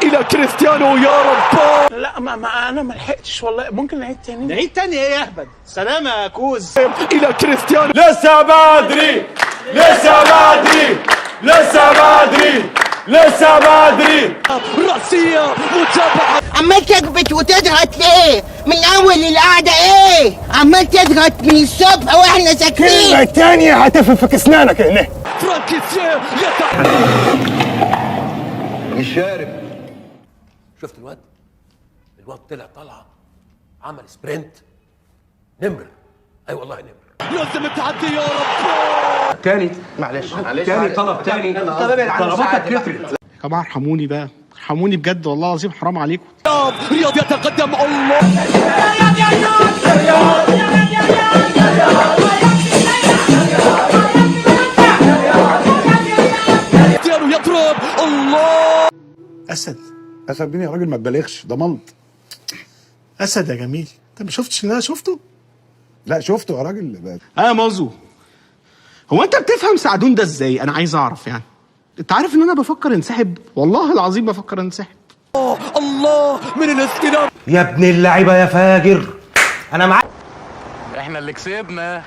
الى كريستيانو، يا رب. لا ما انا ما لحقتش والله. ممكن نعيد تاني؟ نعيد تاني ايه يا اهبل؟ سلامة يا كوز. الى كريستيانو. لسه بدري، لسه بدري، لسه بدري، لسه بدري. راسية، متابعه. عمال تكبت وتضغط ليه؟ من اول القعدة ايه؟ عمال تضغط من الصبح واحنا ساكتين. الثانية هتففك اسنانك هنا. فرانكيسيه يتع الشارب. شفت الواد؟ الواد طلع طلعه، عمل sprint، نمر. اي والله نمر. لازم التعدي يا رب. تاني معلش معلش، تاني طلب، تاني طلباتك كترت. يا جماعة ارحموني بقى، ارحموني بجد والله العظيم حرام عليكم. رياض يتقدم، الله. كريستيانو يضرب، الله. اسد. اسد مين يا راجل؟ ما تبالغش، ده ملط. اسد يا جميل، انت ما شفتش اللي انا شفته؟ لا شفته يا راجل. اه موزو، هو انت بتفهم سعدون ده ازاي؟ انا عايز اعرف يعني. انت عارف ان انا بفكر انسحب، والله العظيم بفكر انسحب. الله من الاستلام. يا ابن اللعيبة يا فاجر، انا معاك. احنا اللي كسبنا.